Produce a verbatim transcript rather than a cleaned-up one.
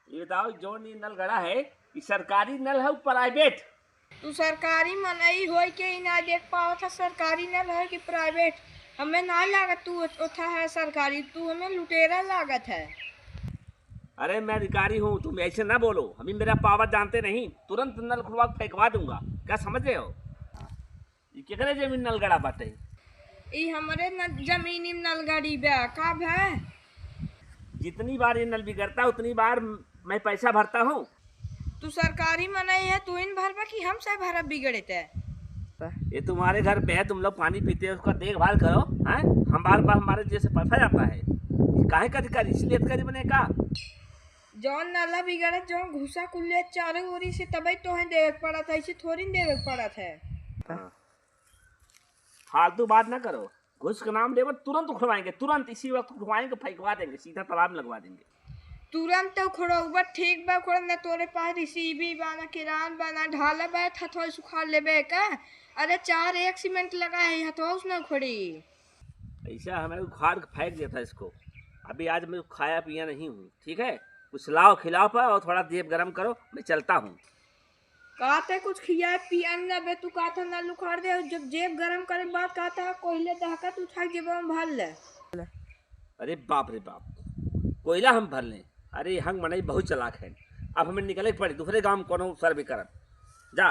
ये बताओ, जौन ये नल गड़ा है, ये सरकारी नल है, प्राइवेट? तू सरकारी मनई होई के ही ना देख पावत है, सरकारी नल है कि प्राइवेट? हमें ना लागत तू ओथा है सरकारी, तू हमें लुटेरा लागत है। अरे, मैं अधिकारी हूँ, तुम ऐसे ना बोलो। अभी मेरा पावर जानते नहीं, तुरंत नल खुलवा के फेंकवा दूंगा, क्या समझ रहे हो? ये केकरे जमीन नलगड़ा बाटे? ई हमरे न, जमीनी नलगड़ी बा, का भा? जितनी बार ये नल बिगड़ता है, उतनी बार मैं पैसा भरता हूँ। तू सरकारी मनई है, तू इन भरबा कि हम से भरब बिगड़े ते? ये तुम्हारे घर पे है, तुम लोग पानी पीते हो, उसका देखभाल करो, हैं? हम बार बार हमारे जेब से पैसा जाता है, ये काहे का अधिकारी, इसलिए अधिकारी बने का? जौन नाला बिगड़त, जौन घुसा कुल्ले चारों ओरी से, तबे तोहे देवे के पड़त है, ऐसे थोड़ी न देवे के पड़त है। हाँ। फालतू बात ना करो, घुस के नाम लेबो, तुरंत उखड़वाएंगे, तुरंत इसी वक्त उखड़वाएंगे, फेंकवा देंगे, सीधा तालाब में लगवा देंगे। तुरंत उखड़ौबा, ठीक बा, उखड़ ना, तोरे पास रिसीवी बा ना, किरान बा ना, ढाला बा, हथवा से उखाड़ लेबे का? अरे, चार एक सीमेंट लगा है, हथवा से ना उखड़ी। ऐसा हमें उखाड़ के फेंक देता इसको। अभी आज मैं खाया पिया नहीं हूँ, ठीक है? कुछ लाओ, खिलाओ पर, और थोड़ा जेब गरम करो, मैं चलता हूँ। का ते कुछ खियाए पियाए ना बे, तू का था नल उखाड़ दे, जब जेब गरम करे के बाद का था, कोयले दहकत उठा के जेबा में भर ले। अरे बाप रे बाप, कोयला हम भर लें? अरे, हंग मनई बहुत चालाक है। अब हमें निकले के पड़ी, दूसरे गांव में कोनो सर्वे करब। जा,